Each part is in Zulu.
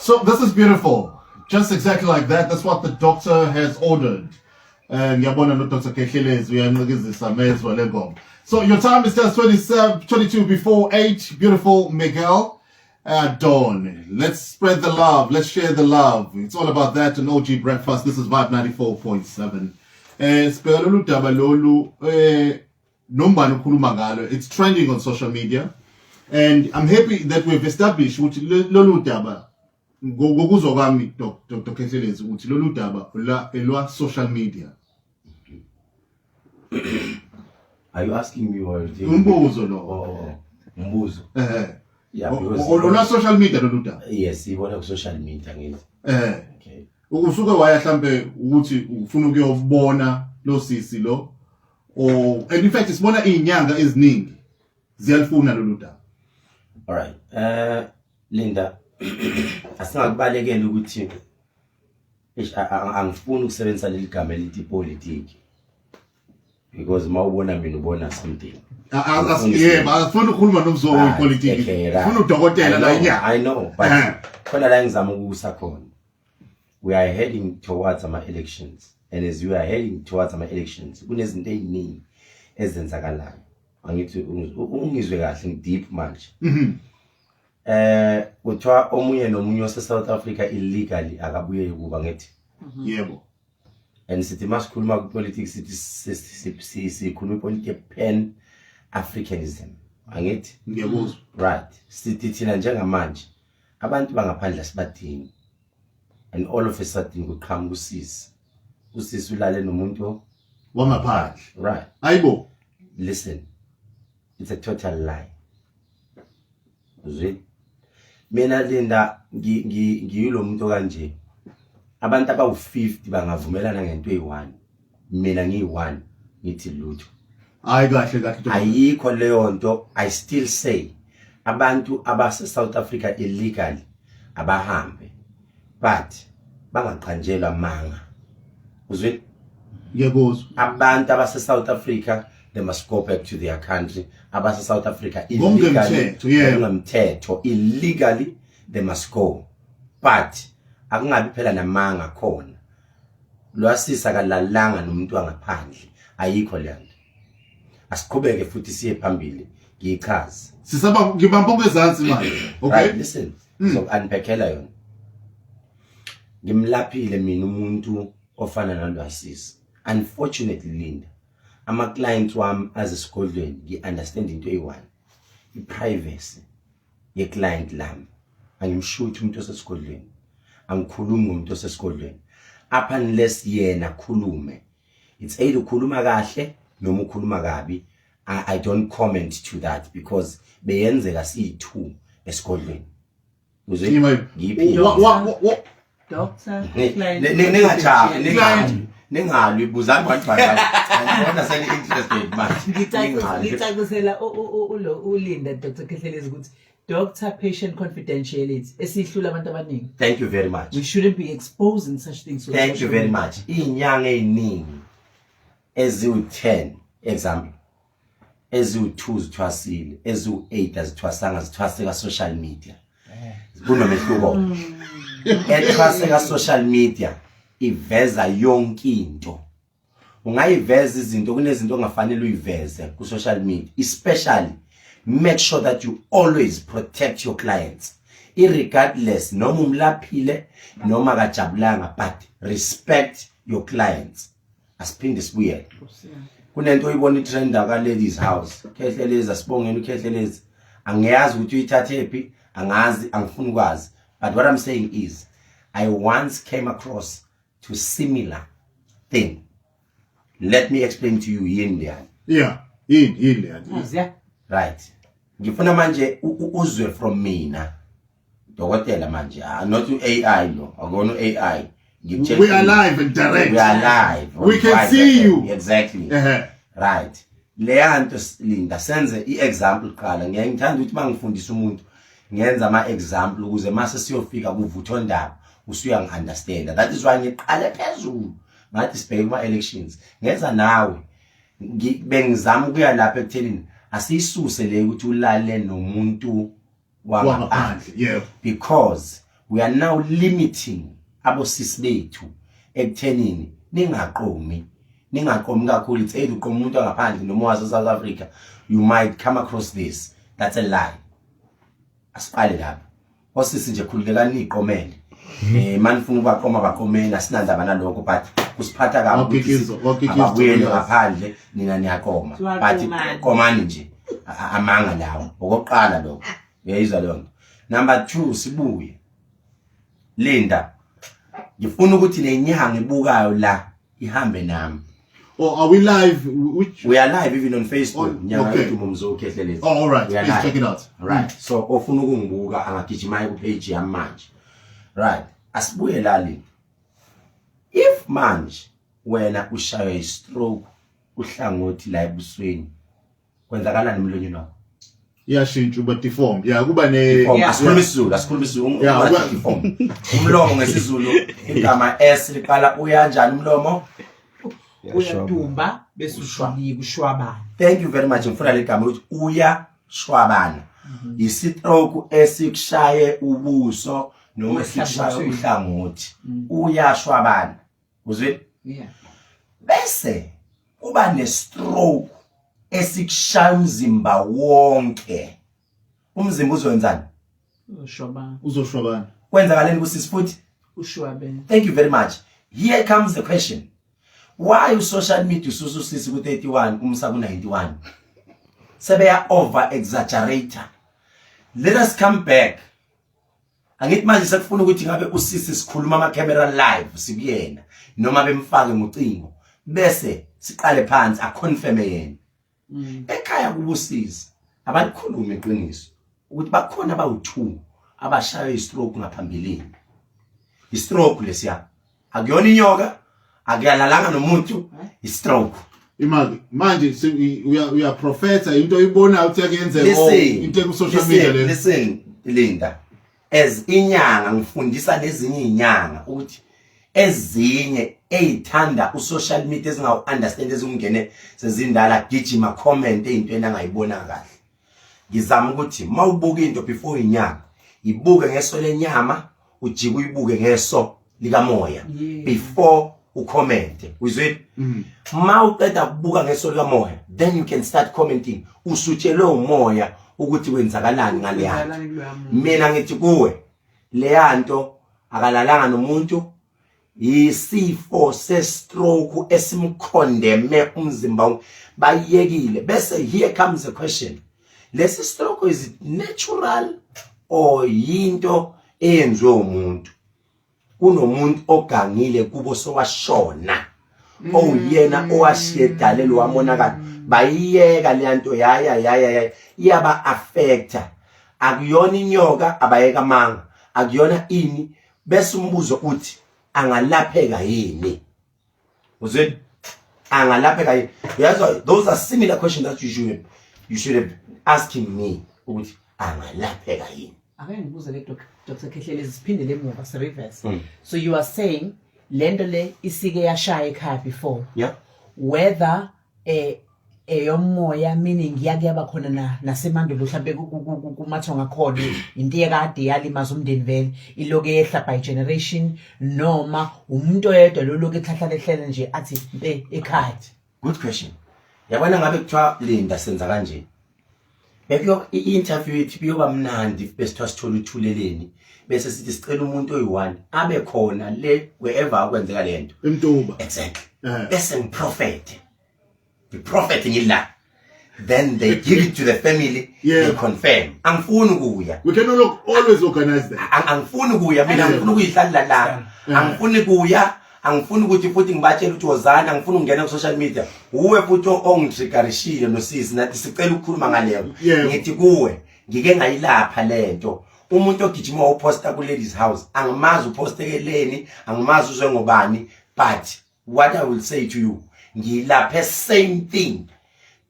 So this is beautiful. Just exactly like that. That's what the doctor has ordered. Ngiyabona no Dr. Kehlelezi uyanqikizisa mezwa le ngoma. So your time is just 27, 22 before 8. Beautiful Miguel. Dawn. Let's spread the love. Let's share the love. It's all about that and OG Breakfast. This is Vibe 94.7. Sibheka lolu daba lolu nombani ukhuluma ngalo. It's trending on social media. And I'm happy that we've established ukuthi lolu daba, ngokuzwa kwami, Dr. Khehlelezi, ukuthi lolu daba la elwa social media. Are you asking me or Umbuzo lo. Oh, umbuzo. Eh. Yeah, because Olwa social media lolu daba. Yes, sibona ku social media ngithi. Okay. Usuke waya mhlambe ukuthi ufuna ukuyobona lo sisi lo, or and in fact sibona izinyanga eziningi ziyalifuna lolu daba. All right. Linda, asingakubalekela ukuthi eish, angifuni ukusebenzisa leli gama elithi politiki because mawubona mina ubona something. Yebo, asifuni ukukhuluma nomzoko wepolitiki. Ufuna udokotela la inyanga. I know, but khona la engizama ukusa khona. We are heading towards ama elections, and as we are heading towards ama elections kunezinto eziningi ezenzakalayo. Angithi ungizwe kahle, ngideep manje. Kuthiwa omunye nomunye wase South Africa illegally akabuyele kuba ngithi. Yebo. And sithi masikhuluma ku politics sithi sikhuluma ipolitiki pan Africanism. Angithi? Ngiyakuzwa. Right. Sithi thina njengamanje abantu bangaphandle asibadingi. And all of a sudden kuqhamuka usisi. Usisi ulale nomuntu wangaphandle. Right. Ayibo. Listen. It's a total lie. Uzwe? Mina Linda, ngiyilo muntu kanje. Abantu abawu50 bangavumelana ngento eyi1. Mina ngiyi1 ngithi lutho. Hayi, kahle kahle, Dr. Ayikho leyo nto. I still say abantu abase South Africa illegally abahambe, but bangaqanjelwa manga. Uzwe? Ngiyakuzwa. Abantu abase South Africa, they must go back to their country. Abase South Africa Ngokungemthetho, yebo. Ngokungemthetho, illegally, they must go, but akungabi phela namanga khona. Lwasisa kalalanga nomuntu wangaphandle, ayikho le nto. Asiqhubeke futhi siye phambili, ngiyichaze. Sisaba ngibamba okwezansi manje. Okay. Right, listen, ngizoku-unpackela yona. Ngimlaphile mina umuntu ofana nalwasisi. Unfortunately, Linda, ama-clients wami azesigodlweni, ngi-understand into eyi-one, i-privacy ye-client lami. Angimshuthi umuntu osesigodlweni, angikhulumi ngomuntu osesigodlweni up unless yena khulume. It's either ukhuluma kahle noma ukhuluma kabi. I don't comment to that because beyenzeka siyi-two esigodlweni. Uzwe? Ngiyiphinde. Doctor, client. Ningajahi, ningalwi. Client. Ningalwi, buzani one by one. Ngibona seni-interested manje. Ningalwi. Ngicacisela ulo uLinda, Dr Khehlelezi, ukuthi doctor patient confidentiality esihlula abantu abaningi. Thank you very much. We shouldn't be exposing such things on Thank you social very media. much. Iy'nyanga ey'ningi eziwu-10, example, eziwu-2 zithwasile, eziwu-8 azithwasanga, zithwase ka-social media. Kunomehluko. Ethwase ka-social media iveza yonke into. Ungayiveza izinto, kunezinto ongafanele uyiveze ku-social media. Especially make sure that you always protect your clients, irregardless noma umlaphile noma kajabulanga, but respect your clients. Asiphinde sibuyele kunento oyibona itrenda ka-Ladies House Khehlelezi. Asibongeni uKhehlelezi. Angiyazi ukuthi uyithathe phi, angazi, angifuni ukwazi, but what I'm saying is I once came across to similar thing. Let me explain to you yini leyana. Yeah. Yini leya? Uzya. Right, ngifuna manje uzwe from mina dokotela manje, ah, not u-AI lo, akona u-AI. Ngikutshela We are live and direct. We are live on We can Vibe see FM. you. Exactly. Right, leya nto, Linda, senze i-example kuqala. Ngiyaye ngithanda ukuthi uma ngifundisa umuntu ngenza ama-example ukuze mase siyofika kuvuthondaba usuyangi-understanda. That is why ngiqale phezulu ngathi sibheke kuma-elections, ngenza nawe. Bengizama ukuya lapha ekuthenini asiyisuse le ukuthi ulale nomuntu wangaphandle Wangaphandle. Yebo. because We are now limiting abosisi bethu ekuthenini ningaqomi, ningaqomi kakhulu. It's either uqoma umuntu angaphandle noma wase South Africa, you might come across this. That's a lie. Asiqale lapho, osisi nje, khululekani niqomele. Manifuna ukubaqoma, baqomeni, asinandaba nalokho, but kusiphatha kabi ukuthi Wakikizo ababuyele uyazi. Ngaphandle nina niyaqoma, but Siwaqomani. Qomani nje. Amanga lawo, okokuqala lokho, uyayizwa leyo nto. Number 2, sibuye, Linda, ngifuna ukuthi nenyanga ibukayo la ihambe nami. Or are we live? Which We are live even on Facebook. Oh, Nyanga okay. yodumo Mzukhehlelezi. Oh, all right. We are Please live. check it out. Right, so ofuna ukungibuka angagijima aye ku-page yami manje. Right, asibuye la, Linda. If manje wena ushaywa i-stroke uhlangothi la ebusweni, kwenzakalani emlonyeni wakho? Iyashintsha, uba deformed. Yeah, kuba ne Deform. Yeah. Asikhuluma isiZulu, asikhuluma isiZulu. Yeah, Ungathi deform. Umlomo ngesiZulu, igama S liqala uyanjani umlomo? Uyadumba bese ushwabika, ushwabana. Thank you very much. Ngifuna le gama ukuthi uyashwabana. Istroke esikushaye ubuso noma esikushaye Uhlangothini. uhlangothi, uyashwabana, uzwe? Yeah. Bese kuba nestroke esikushaya umzimba wonke. Umzimba uzoyenzani? Ushwabana. Uzoshwabana. Kwenzakaleni kusisi futhi? Ushwabene. Thank you very much. Here comes the question: why usocial media ususa usisi ku-31, umsa ku-91, sebeya over exaggerate? Let us come back. Angithi manje sekufuna ukuthi ngabe usisi sikhuluma ama-camera live sikuyena, noma bemfake ngocingo, bese siqale phansi, aconfirme yena. Ekhaya kubusisi abalikhulumi iqiniso ukuthi bakhona abawu-2 abashaywe i-stroke ngaphambilini. I-stroke lesiya akuyona inyoka, akuyalalanga nomuntu, i-stroke. Imali manje uya profeta into oyibonayo ukuthi yakuyenzeka or Listen, into eku social listen, media le. Listen, Linda, as inyanga ngifundisa nezinye inyanga ukuthi ezinye eyithanda usocial media, ezingawu understand, ezingene sezindala, gijima comment eyintweni angayibona kahle. Ngizama ukuthi mawubuka into before inyanga, ibuke ngeso lenyama, ujike uyibuke ngeso likamoya before ucomment, uzwe? Ma uqeda kubuka ngeso likamoya, then you can start commenting, usutshelwe umoya ukuthi kwenzakalani ngaleya nto. Kwenzakalani kuloya muntu. Mina ngithi kuwe, leya nto akalalanga nomuntu, yisifo sestroke esimkhondeme umzimba wonke, bayekile. Bese here comes the question: lesi stroke, is it natural or yinto eyenziwe umuntu? Kunomuntu ogangile kubo sowashona, owuyena owashiya edalelo wamonakalo, bayiyeka leya nto, yaya yaya yaya iyaba affecta. Akuyona inyoka, abayeka amanga, akuyona ini. Bese umbuzo uthi angalapheka yini? Uzwe, angalapheka yini? Uyazwa, those are similar questions that you should have asking me ukuthi angalapheka yini. Ake ngibuze le, Dr Khehlelezi, siphindele emuva, si-reverse. So you are saying lento le isike yashaya ekhaya before, whether eyomoya, meaning yake yaba khona na nasemandulo, mhlambe kumathonga khona, into ekade yalimaza umndeni vele, iloke yehla by generation, noma umuntu oyedwa lo lokhu ehlahla lehlele nje athi mpe ekhaya? Good question. Yabona, ngabe kuthiwa, Linda, senza kanje, bekuyo i-interview yethu kuyoba mnandi if besithiwa sithola uthuleleni, bese sithi sicela umuntu oyi-one abe khona le wherever kwenzeka le nto. Emtuba. Exactly. Eh. Bese ngiprofethe, ngiprofethe ngila, then they give it to the family. They confirm. Angifuni ukuya. We can always organize that. Angifuni ukuya mina, ngifuna ukuyihlalela la. Angifuni kuya, angifuni ukuthi futhi ngibatshele ukuthi wozani, angifuni ukungena ku-social media. Uwe futhi ongitriggerishile nosisi, nathi sicela ukukhuluma ngaleyo. Ngithi kuwe, ngike ngayilapha lento. Umuntu ogijima wawuposta ku-ladies house, angimazi upostekeleni, angimazi uzwe ngobani, but what I will say to you, ngilaphe same thing,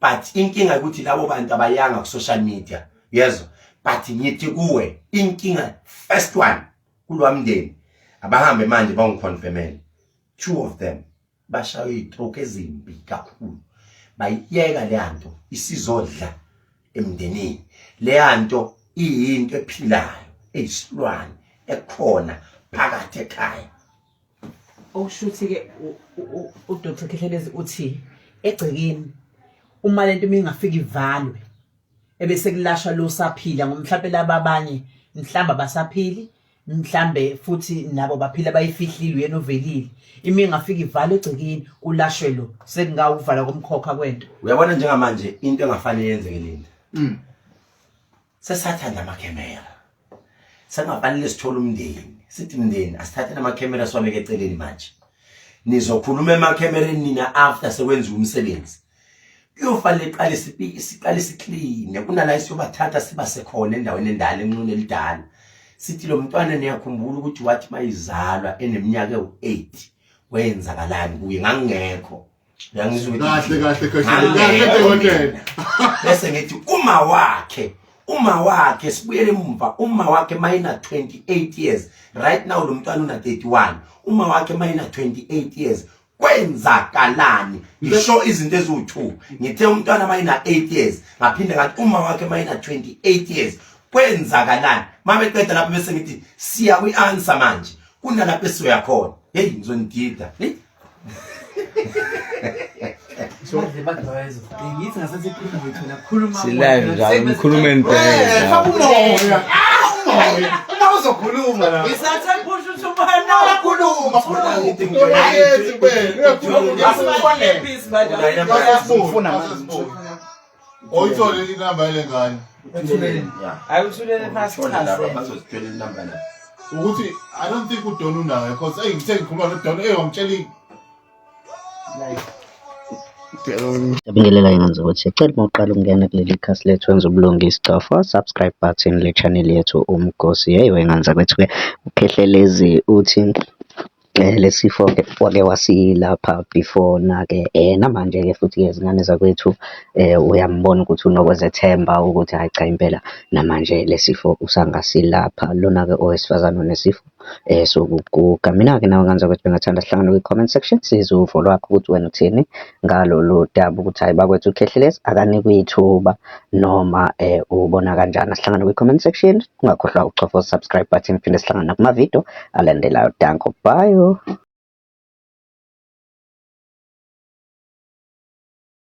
but inkinga ukuthi labo bantu abayanga ku-social media, yezwa? But ngithi kuwe, inkinga first one kulwamndeni, abahambe manje bangiconfirmele, two of them bashaywe iy'stroke ezimbi kakhulu, bayiyeka leya nto, isizodla emndenini. Leya nto iyinto ephilayo, eyisilwane. ekhona phakathi ekhaya. Okushuthi-ke uDr Khehlelezi uthi egcekeni uma lento ingafika ivalwe ebese kulashwa lo saphila ngomhlampe laba abanye mhlamba basaphili mhlambe futhi nabo baphila bayifihlile uyena ovelile imi ingafika ivalwe egcekeni kulashwe lo sekungawuvala komkhokha kwento. Uyabona njengamanje into engafanele yenzeke Linda. Sesathanda amakhemera. Sengafanele sithole umndeni. Sithi mndeni asithathe namakhemera siwabeke eceleni manje. Nizokhuluma emakhemereni nina after sekwenziwa umsebenzi. Kuyofanele iqale siqale sikline kunala esiyobathatha sibase khona endaweni endala enxune elidala. Sithi lo mntwana niyakhumbula ukuthi wathi mayizalwa eneminyaka ewu-8 kwenzakalani kuye ngangingekho. Uyangizwa ukuthi Kahle kahle kahle kahle dokotela. Bese ngithi uma wakhe sibuyele emumva, uma wakhe mayina 28 years, right now lo mntwana una 31, uma wakhe mayina 28 years kwenzakalani? Ngisho izinto eziwu2, ngithe umntwana mayina 8 years, ngaphinde ngathi uma wakhe mayina 28 years kwenzakalani? Mabeqeda lapho bese ngithi siya kwi-answer manje, kunalapho esizoya khona. Hey, ngizonidida, hey. Ngithi ngasathi khuluma ngithona khuluma. Si-live njalo, ngikhuluma Eh, entela. faka umoya. Umoya. Uma uzokhuluma la. Ngisathe phusha uthi ubana. Uyakhuluma, khuluma. Uyayenza impela. Uyakhuluma. Ngifuna manje. Oyithole inamba yale ngane. Hayi, uthulele phasi, chaze. Bazozithola inamba la. Ukuthi I don't think uDon unayo because hey, ngithe ngikhuluma noDon, hey, wangitshela Ngiyabingelela ngenza ukuthi cela uma uqala ukungena kuleli khasi lethu wenza ubulungisa, cofa subscribe button le channel yethu Umgosi. Hey wenganza kwethu-ke uKhehlelezi uthi lesifo-ke wake wasilapha before na-ke namanje-ke futhi-ke zingane zakwethu uyambona ukuthi unokwezethemba ukuthi hhayi cha impela namanje lesifo usangasilapha. Lona-ke owesifazane onesifo sokuguga. Mina-ke nawe ngane zakwethu bengathanda sihlangane kwi-comment section sizwe uvo lwakho ukuthi wena uthini ngalolu daba ukuthi hhayi bakwethu uKhehlelezi akanikwe ithuba noma ubona kanjani. Asihlangane kwi-comment section, ungakhohlwa ukuchofa u-subscribe button, phinde sihlangane nakuma-video alandelayo. Danko, bye.